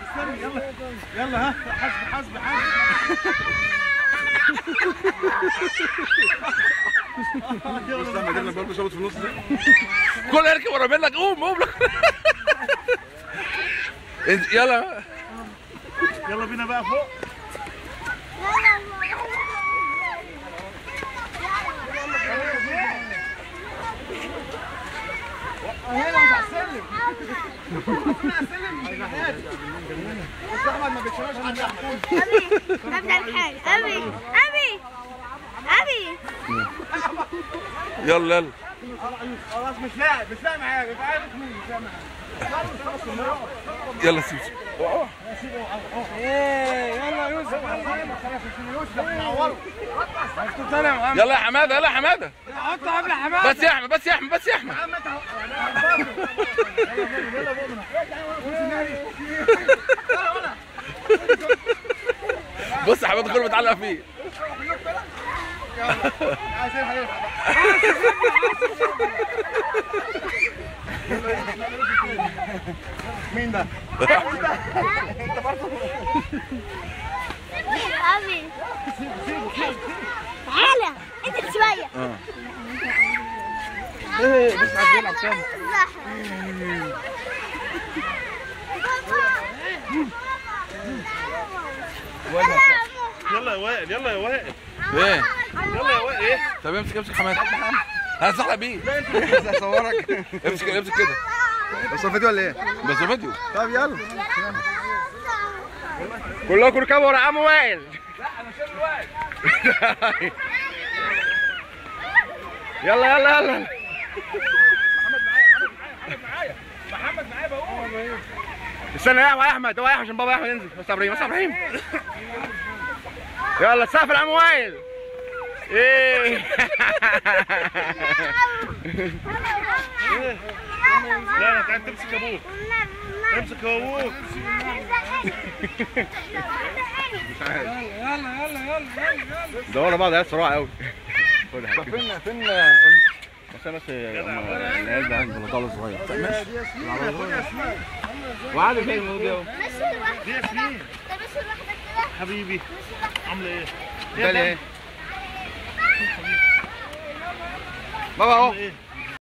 استني يلا يلا ها حاسب حاسب حاسب. استنى جبنا برضه شبط في النص ده. كل اركب ورا منك قوم قوم. يلا يلا بينا بقى فوق. هنا مش على السلم. على السلم بس احمد ما بيتشراش عند احمد. ابي ابدا الحال. ابي ابي ابي يلا يلا خلاص مش لاعب مش لاعب معاك مش عارف مين مش لاعب معاك. يلا سيب سيب. ايه يلا يوسف خلاص يوسف نعوره. يلا يا حمادة يلا يا حمادة. حطه قبل حمادة. بس يا احمد بس يا احمد بس يا احمد. بص يا حمادة كله متعلق فيه. مين ده؟ انت برضه؟ ابي تعالى انت شوية. ايه بس عايز يلعب تاني. يلا يا وائل يلا يا وائل. ايه؟ يلا يا وائل. ايه؟ طب امسك امسك حمادة. هزحلق بيه. لا انت عايز اصورك. امسك امسك كده. بس هو فيديو ولا ايه؟ بس هو فيديو. طب يلا كلكم اركبوا ورا عم وائل. لا انا شايل وائل. يلا يلا يلا. محمد معايا محمد معايا محمد معايا محمد معايا بقول. استنى يا احمد هو يا احمد عشان بابا احمد ينزل. بس يا ابراهيم بس يا ابراهيم. يلا سقف لعم وائل. ايه؟ لا لا تعال تمسك ابوك. امسك ابوك. يلا يلا يلا يلا. ده ورا بعض عيال صراع قوي. فين فين بس انا بس العيال ده عند بطاله صغير. ماشي. وعادي فين الموضوع ده؟ مشي لوحدك دي ياسمين. طب مشي لوحدك كده حبيبي. عامله ايه؟ ده ليه؟ بابا اهو.